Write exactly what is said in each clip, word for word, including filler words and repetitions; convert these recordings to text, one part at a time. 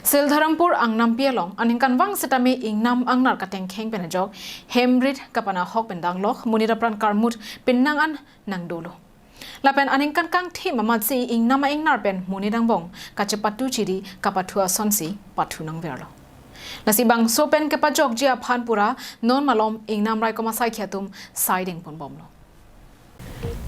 Sildharampur angnampi along aningkanvang setame ingnam angnar katengkheng pen ajok hemrit kapanahok pen danglok monit apran karmut penang an nangdolo. Lapen aningkan kangthim amatsi ingnam a-ingnar pen monit angbong kachepatu chiri kapathu asonsi pathu nangverlo. Lasi bangso pen kepajokji aphan pura non malom ingnam raikom asaikhi atum saideng ponbomlo.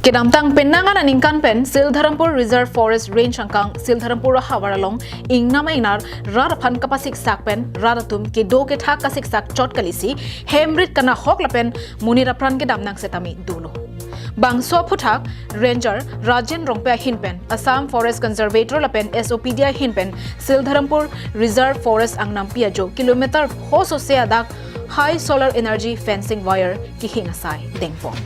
Kedamtang penang an aningkan pen Sildharampur Reserve Forest Range angkang Sildharampur ahavar along ingnam a-ingnar rat aphan kapasiksak pen rat atum kedo kethak kasiksak chot kalisi hemrit kanahok lapen monit apran kedam nang setame dolo. Bangso aphuthak Ranger Rajen Rongpi ahin pen Assam Forest Conservator lapen S O P D ahin pen Sildharampur Reserve Forest angnampi ajo kilometer pho sose adak high solar energy fencing wire kehing asai dengpon.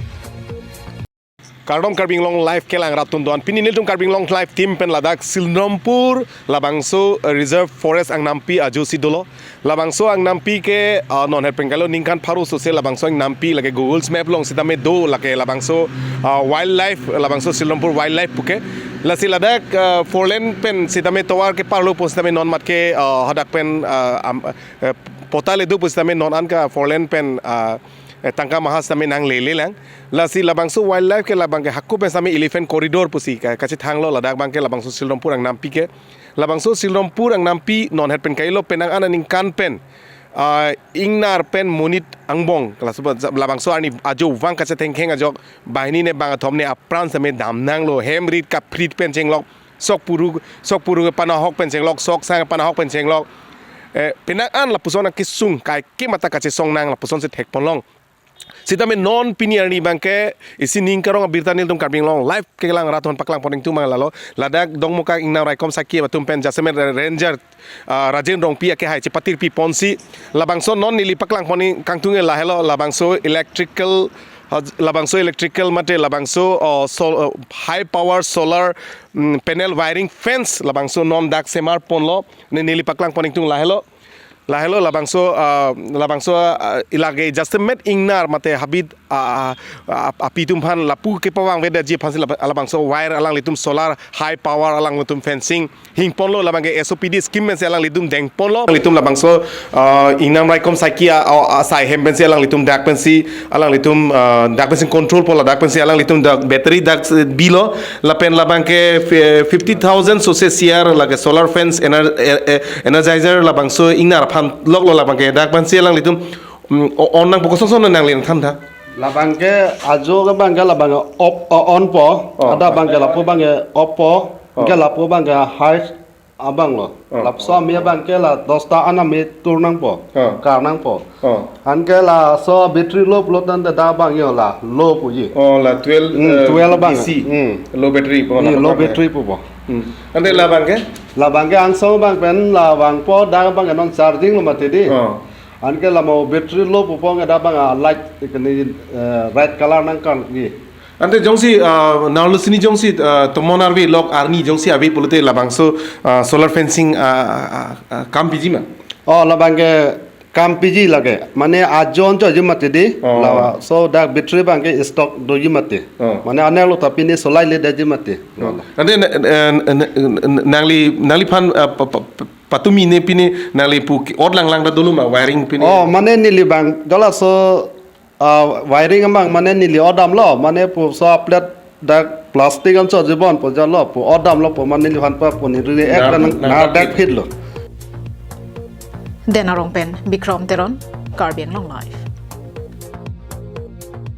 Kardom Karbi Anglong Live kelang rat atum do-an. Pini nelitum Karbi Anglong Live team pen ladak Sildharampur labangso, eh, Reserve Forest angnampi ajo si dolo. Labangso angnampi ke, ah, non het pen kailo ningkan pharo sose labangso angnampi lake Google's map along setame do lake labangso, ah, wildlife labangso Sildharampur wildlife puke. Lasi ladak, ah, four lane pen setame tovar keparlo pu setame non mat ke, ah, hadak pen, ah, am, eh, pota le do pu setame non an ke four lane pen, ah, eh, tangka maha setame nanglele lang. Lasi labangso wildlife ke labang ke hako pen setame elephant corridor pusi ka, kachethanglo ladak abang ke labangso Sildharampur angnampi ke. Labangso Sildharampur angnampi non het pen kailo penang an aningkan pen, ah, ingnar pen monit angbong. Laso labangso arni ajo vang kachethengkheng ajok banghini ne bangkethom ne apran setame dam nanglo hemrit kaprit pen chenglok sok puru sok puru panahok pen chenglok sok sang panahok pen chenglok. Eh, penang an lapuson akesung kaike mata kachesong nang lapuson si thekponlong. Setame non pini arni abang ke isi ning karong abirta nelitum Karbi Anglong Live kelang rat atum paklang pon ingtung mang lalo. Ladak Dongmukak ingnam raikom asaikhi atum pen jasemet Ranger, ah, Rajen Rongpi akehai chepatirpi ponsi labangso non neli paklang pon ingtung lahelo labangso electrical, ah, labangso electrical mate labangso, oh, sol-, oh, high power solar, mm, panel wiring fence labangso non dak semar ponlo ne neli paklang pon ingtung lahelo. Lahelo labangso, ah, labangso, ah, ilage jasemet ingnar mate habit, ah, ah, ah, api atum aphan lapu kepavang vedetji aphansi lab-, labangso wire alanglitum solar high power alanglitum fencing hingponlo labang ke S O P D scheme pensi alanglitum dengponlo. Alanglitum labangso, ah, ingnam raikom asaikhi a, a, asai hem pensi alanglitum dak pensi alanglitum, ah, dak pensi control ponlo dak pensi alanglitum dak battery dak, eh, bilo lapen labang ke fi-, fifty thousand sose C R lake solar fence ener-, eh, eh, energizer labangso ingnar aphan loklo labang ke dak pensi alanglitum, mm, o-, on nangpo kosonson nangli nangthan tha. Labang ke ajo ke abang ke labang ke op, o-, on po. Oh. Ada abang ke lapu abang ke op po. Oh. Ke lapu abang ke high abang lo. Oh. Lapuson ami abang ke la dosta an ami tur nangpo. Oh. Kar nangpo. Oh. Anke laso battery lo pulo tangte dak abang yo la low puji. Oh, la twelve, Hmm, eh, twelve abang. D C. Hmm. Low battery pu Hmm, na low apa? Battery pupo. Hmm. Ante labang ke? Labang ke angsong abang pen labang po dak abang ke non charging lo mati di. Oh. Anke lamo battery low pupo nge dak abang a light ikni, eh, red color nangkangji. Ante jongsi, ah, nangli sini jongsi, ah, tomon arve lok arni jongsi ave pulote labangso, ah, solar fencing, ah, ah, ah, ah, kam piji ma? Oh, labang ke kam piji lake. Mane ajo an choji mati di. Oh. Laso dak battery abang ke stock doji mati. Oh. Mane anerlo ta pini solaile detji mati. Oh. Ante na-, na-, na-, na-, nangliphan, ah, pa-, pa-, pa-, patumi ne pini nangli pu ki-, ot langlang ta dolo ma wiring pini? Oh, mane neli abang jalaso, ah, wiring abang mane neli odamlo, mane pu so plate dak plastic an choji bon pu jalo, pu odamlo, pu mane neliphan pa pu neli react Nar-, nang nar-, nar dak phitlo. Den Arong pen Bikrom Teron, Karbi Anglong Live.